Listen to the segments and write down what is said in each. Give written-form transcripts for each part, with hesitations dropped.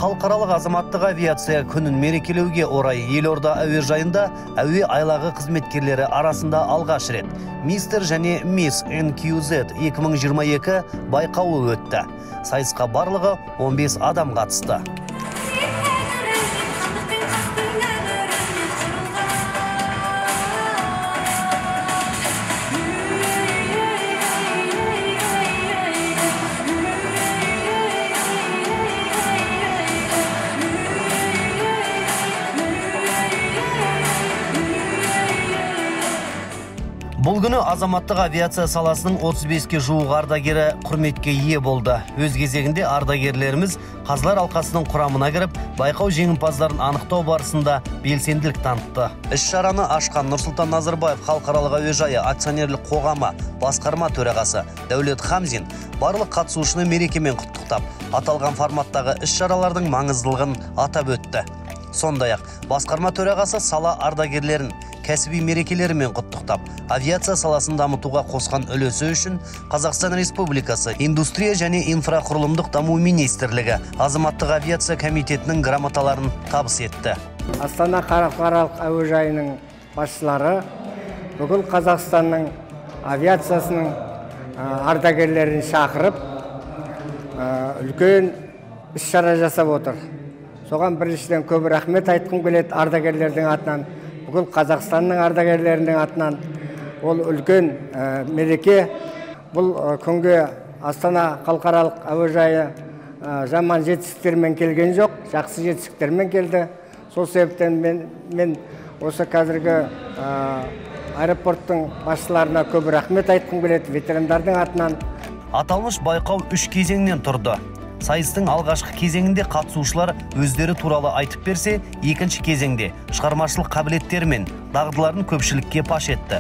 Халықаралық азаматтық авиация күнін мерекелеуге орай Елорда әуежайында әуе айлағы қызметкерлері арасында алғаш рет Мистер және Мисс NQZ 2022 байқауы өтті. Сайысқа барлығы 15 адам қатысты. Бұл күні азаматтық авиация саласының 35-ке жуық ардагері құрметке ие болды. Өз кезегінде ардагерлеріміз қазылар алқасының құрамына кіріп, байқау жеңімпаздарын анықтау барысында белсенділік танытты. Іс-шараны ашқан Нұрсұлтан Назарбаев халықаралық әуежайы акционерлік қоғамы басқарма төрағасы Дәулет Хамзин барлық қатысушыны мерекемен құттықтап, аталған форматтағы іс-шаралардың маңыздылығын атап өтті. Сондай-ақ, басқарма төрағасы сала ардагерлерін кәсіби мерекелерімен құттықтап, авиация саласын дамытуға қосқан үлесі үшін Қазақстан Республикасы Индустрия және инфрақұрылымдық даму министрлігі Азаматтық авиация комитетінің грамоталарын табыс етті. Астана халықаралық әуежайының басшылары бүкіл Қазақстанның авиациясының ардагерлерін шақырып, үлкен іс-шара жасап отыр. Соған біріншіден көп рахмет айтқым келеді ардагерлердің атынан, бүкіл Қазақстанның ардагерлерінің атынан. Ол үлкен мереке. Бұл күнге Астана халықаралық әуежайы жаман жетістіктермен келген жоқ, жақсы жетістіктермен келді. Сол себептен мен осы қазіргі аэропорттың басшыларына көп рахмет айтқым келеді ветерандардың атынан. Аталмыш байқау 3 кезеңнен тұрды. Сайыстың алғашқы кезеңінде қатысушылар өздері туралы айтып берсе, екінші кезеңде шығармашылық қабілеттері мен дағдыларын көпшілікке паш етті.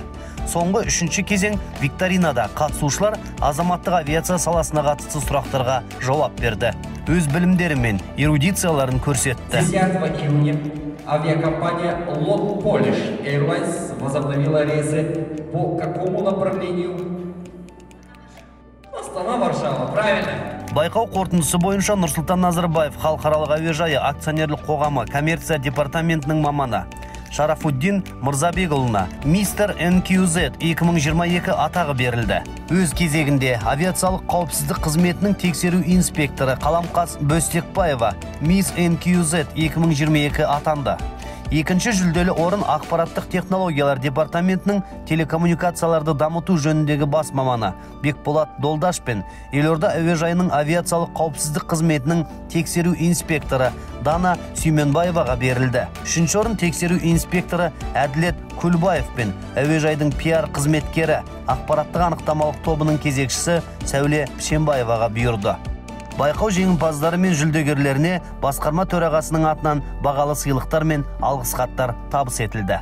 Соңғы үшінші кезең викторинада қатысушылар азаматтық авиация саласына қатысты сұрақтарға жауап берді. Өз білімдері мен эрудицияларын көрсетті. 10 июня авиакомпания LOT Polish Airlines возобновила рейсы по какому направлению? Астана, Варшава, правильно? Байқау қорытындысы бойынша Нұрсұлтан Назарбаев халықаралық әуежайы акционерлік қоғамы коммерция департаментінің маманы Шарафуддин Мырзабекұлына Мистер NQZ 2022 атағы берілді. Өз кезегінде авиациялық қауіпсіздік қызметінің тексеру инспекторы Қаламқас Бөстекбаева Мисс NQZ 2022 атанды. Екінші жүлделі орын ақпараттық технологиялар департаментінің телекоммуникацияларды дамыту жөніндегі бас маманы Бекболат Долдаш пен Елорда әуежайының авиациялық қауіпсіздік қызметінің тексеру инспекторы Дана Сүйменбаеваға берілді. Үшінші орын тексеру инспекторы Әділет Көлбаев пен әуежайдың пиар қызметкері ақпараттық анықтамалық тобының кезекшісі Сәуле Пішенбаеваға бұйырды. Байқау жеңімпаздары мен жүлдегерлеріне басқарма төрағасының атынан бағалы сыйлықтар мен алғыс хаттар табыс етілді.